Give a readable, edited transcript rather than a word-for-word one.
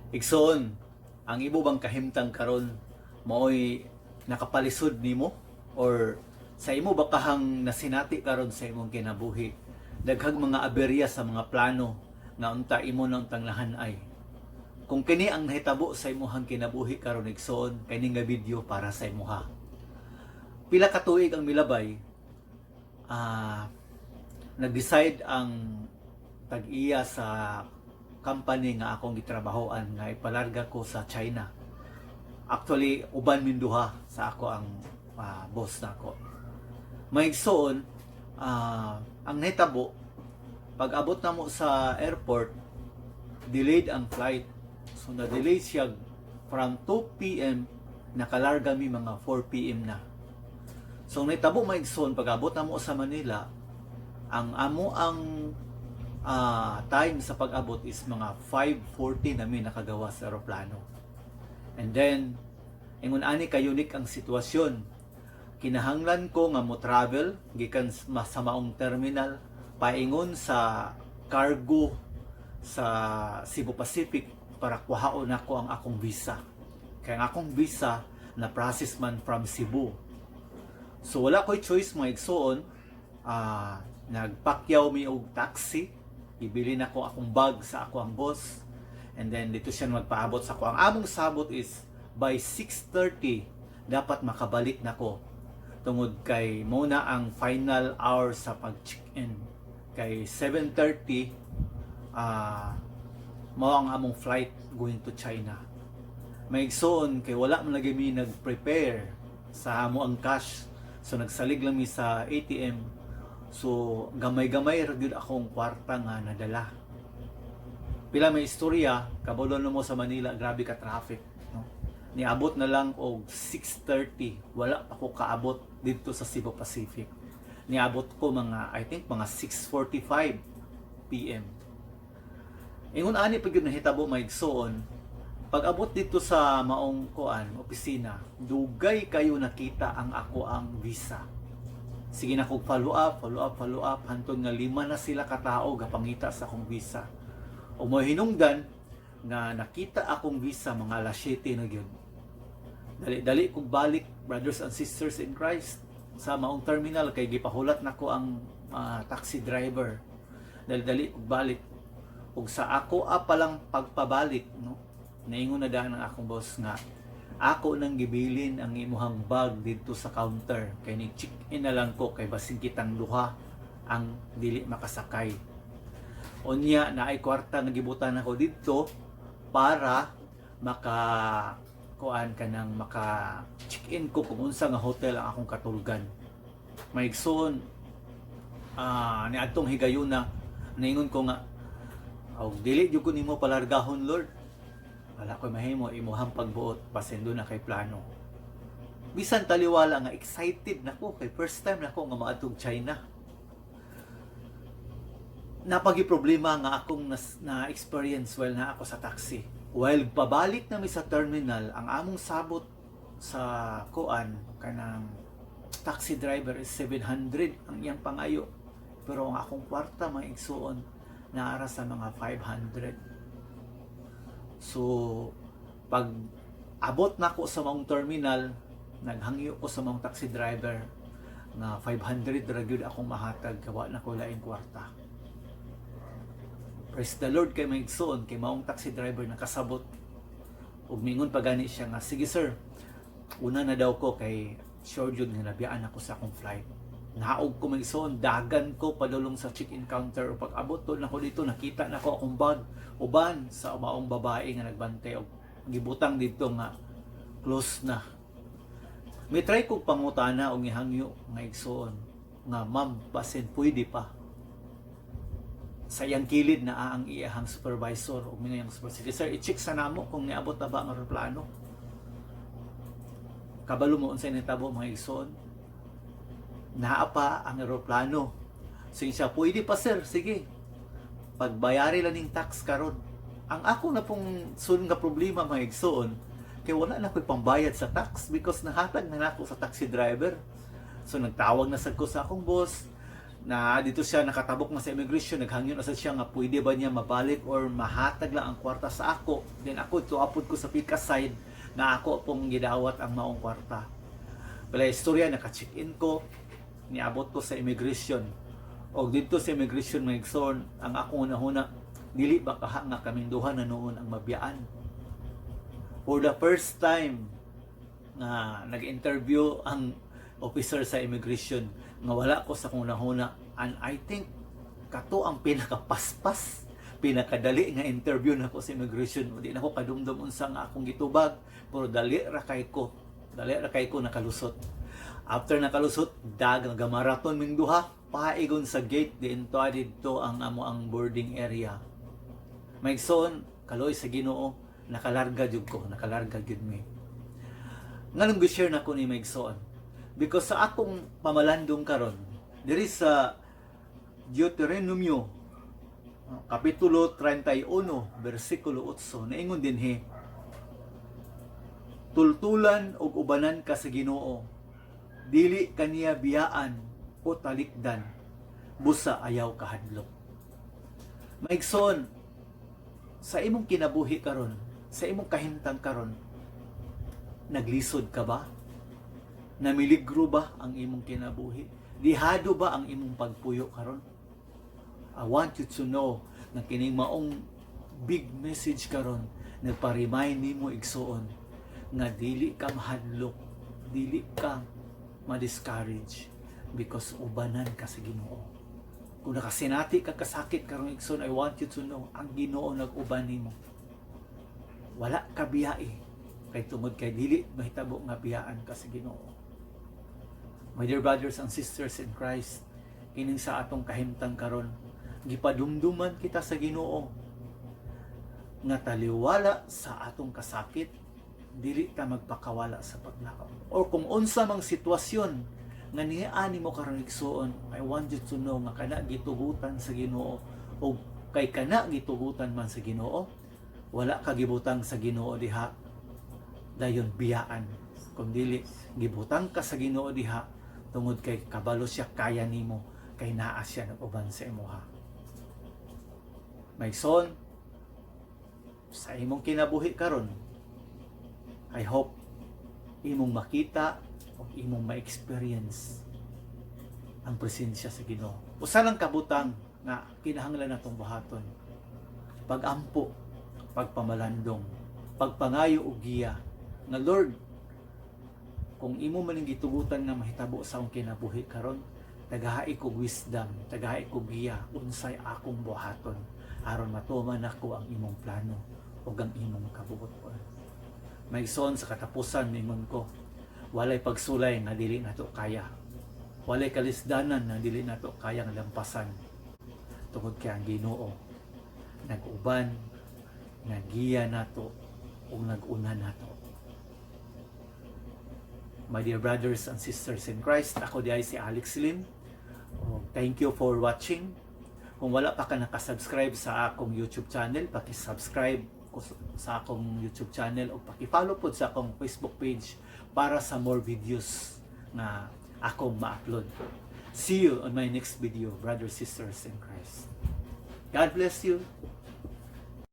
Igsoon, ang imo bang kahimtang karon maoy nakapalisod nimo or sa imo ba kahang nasinati karon sa imong kinabuhi? Daghang mga aberya sa mga plano nga unta imo nang tanglahan ay. Kung kini ang nahitabo sa imong kinabuhi karon, igsoon, kini nga video para sa imuha. Pila ka tuig ang milabay, nag-decide ang tag-iya sa company nga akong gitrabahoan nga ipalarga ko sa China. Actually, uban min duha sa ako ang boss nako. Maigsoon, ang nahitabo, pag abot na mo sa airport, delayed ang flight. So na-delay siya from 2 p.m., nakalarga mi mga 4 p.m. na. So ang nahitabo, maigsoon, pag abot na mo sa Manila, ang amo ang time sa pag-abot is mga 5:40 na mi nakagawa sa eroplano. And then, ingon ani ka unique ang sitwasyon. Kinahanglan ko nga mo travel gikan sa maong terminal paingon sa cargo sa Cebu Pacific para kuhaon nako ang akong visa. Kaya ang akong visa na process man from Cebu. So wala ko'y choice, mga igsoon, nagpakyaw mi og taxi, ibili na ko akong bag sa ako ang boss, and then dito siya magpaabot sa ako. Ang among sabot is by 6:30 dapat makabalik na ko tungod kay mo na ang final hour sa pag-check-in. Kay 7:30 mao ang among flight going to China. May igsoon, kay wala man lagi mi nag-prepare sa amo ang cash. So nagsalig lang mi sa ATM. So gamay-gamay ra gyud akong kwarta nga nadala. Pila may istorya, kabalo na mo sa Manila, grabe ka traffic, no? Niabot na lang og 6:30, wala pa ko kaabot dito sa Cebu Pacific. Niabot ko mga, I think, mga 6:45 PM. Ingon ani pag yun nahitabo, maigsoon, pag abot dito sa maong kuan opisina, dugay kayo nakita ang ako ang visa. Sige na kog follow up, follow up, follow up, hantod nga lima na sila katao gapangita sa akong visa. O mo hinungdan nga nakita akong visa mga alas 7 na gyud. Dali-dali kog balik, brothers and sisters in Christ, sa maong terminal kay gipahulat nako ang taxi driver. Dali-dali kog balik. Ug sa ako pa lang pagpabalik, no, naingon na daan ang akong boss nga ako nang gibilin ang imuhang bag didto sa counter kay ni check in na lang ko kay basin kitang duha ang dili makasakay. Unya naay kwarta nga gibutan ako didto para maka kuan kanang maka check in ko kung unsa nga hotel ang akong katulgan. Maigsoon, ni adtong higayuna naingon ko nga, "Og dili jud ko nimo palargahon, Lord. Wala ko'y mahimo, imuhang pagbuot, basin duna kay plano." Bisan taliwala nga excited na ko kay first time na ko nga maadtog China. Napagi problema nga akong na experience while na ako sa taxi. While pabalik na mi sa terminal, ang among sabot sa kuan kanang taxi driver is 700 ang iyang pangayo. Pero ang akong kwarta, mga igsuon, naara sa mga 500. So, pag abot na ko sa maong terminal, naghangyo ko sa maong taxi driver nga 500 ra gyud akong mahatag, gawa na ko laing kwarta. Praise the Lord kay may igsoon kay maong taxi driver nakasabot. Ug mingon pa gani siya nga, "Sige sir, una na daw ko kay sure jud nga nabiyaan ako sa akong flight." Naog ko, mga igsoon, dagan ko padulong sa check-in counter. Ug pag abot to nako dito, nakita nako akong bag uban sa maong babae nga nagbantay og gibutang didto nga close na. May try kog pangutana og gihangyo nga, igsoon, nga, "Ma'am, basin pwede pa." Sa iyang kilid na ang iyahang supervisor ug mingon ang supervisor, "Sige sir, i-check sa namo kung niabot na ba ang eroplano." Kabalo mo unsay nitabo, mga igsoon? Naa pa ang eroplano. So yun siya, "Pwede pa sir, sige. Pagbayari lang ning tax karon." Ang ako na pong sun nga problema, mga igsoon, kay wala na ko'y pambayad sa tax because nahatag na nako sa taxi driver. So nagtawag na sad ko sa akong boss. Na dito siya nakatabok na sa immigration, naghangyon asa siya nga pwede ba niya mabalik or mahatag lang ang kwarta sa ako. Then ako tuapod ko sa Pikas side nga ako pong gidawat ang maong kwarta. Wala istorya, naka-check-in ko, niabot ko sa immigration. Og dito sa immigration, mga igsoon, ang akong unahuna, dili ba kaha nga kaming duha na noon ang mabiyaan? For the first time nga nag-interview ang officer sa immigration nga wala ko sa akong hunahuna, and I think kato ang pinakapaspas, pinakadali nga interview nako sa immigration. Di na ko kadumdum unsa nga akong gitubag, pero dali ra kay ko, dali ra kay ko nakalusot. After nakalusot, dag gamaraton ming duha paigon sa gate diinto didto ang amo ang boarding area. Mga igsoon, kaluoy sa Ginoo, nakalarga jud ko, nakalarga jud mi. Nganong gi-share nako ni, mga igsoon? Because sa akong pamalandong karon, diri sa Deuteronomio kapitulo 31 bersikulo 8, naingon dinhi, "Tultulan ug ubanan ka sa Ginoo, dili kaniya biyaan o talikdan, busa ayaw kahadlok." Mga igsoon, sa imong kinabuhi karon, sa imong kahimtang karon, naglisod ka ba? Namiligro ba ang imong kinabuhi? Dihado ba ang imong pagpuyo karon? I want you to know na kining maong big message karon nagpa-remind nimo, igsuon, nga dili ka mahadlok, dili ka ma-discourage because ubanan ka sa Ginoo. Kung nakasinati ka kasakit karon, igsoon, I want you to know ang Ginoo nag-uban nimo. Wala ka biyai kay tungod kay dili mahitabo nga biyaan ka sa Ginoo. My dear brothers and sisters in Christ, kining sa atong kahimtang karon, gipadumduman kita sa Ginoo nga taliwala sa atong kasakit, dili ta magpakawala sa paglaom. Or kung unsa mang sitwasyon nga niani mo karon, igsuon, I want you to know nga kana gitugutan sa Ginoo, ug kay kana gitugutan man sa Ginoo, wala ka gibutang sa Ginoo diha dayon biyaan, kung dili gibutang ka sa Ginoo diha tungod kay kabalo siya kaya nimo, kay naa siya nag-uban sa imuha. Mga igsoon, sa imong kinabuhi karon, I hope imong makita o imong ma-experience ang presensya sa Ginoo. Usa lang kabutang nga kinahanglan natong buhaton: pag-ampo, pagpamalandong, pagpangayo og giya nga, "Lord, kung imo man ning gitugutan nga mahitabo sa akong kinabuhi karon, tagahi ko wisdom, tagahi ko giya unsay akong buhaton aron matuman nako ang imong plano ug ang imong kabuoton." Mga igsoon, sa katapusan, ningon ko, walay pagsulay nga dili nato kaya. Walay kalisdanan na dili nato kaya nga lampasan. Tungod kay ang Ginoo nag-uban, nagiya nato ug nag-una nato. My dear brothers and sisters in Christ, ako diay si Alex Lim. Oh, thank you for watching. Kung wala pa ka nakasubscribe sa akong YouTube channel, paki-subscribe ko sa akong YouTube channel o paki-follow pod sa akong Facebook page para sa more videos na akong ma-upload. See you on my next video, brothers, sisters in Christ. God bless you.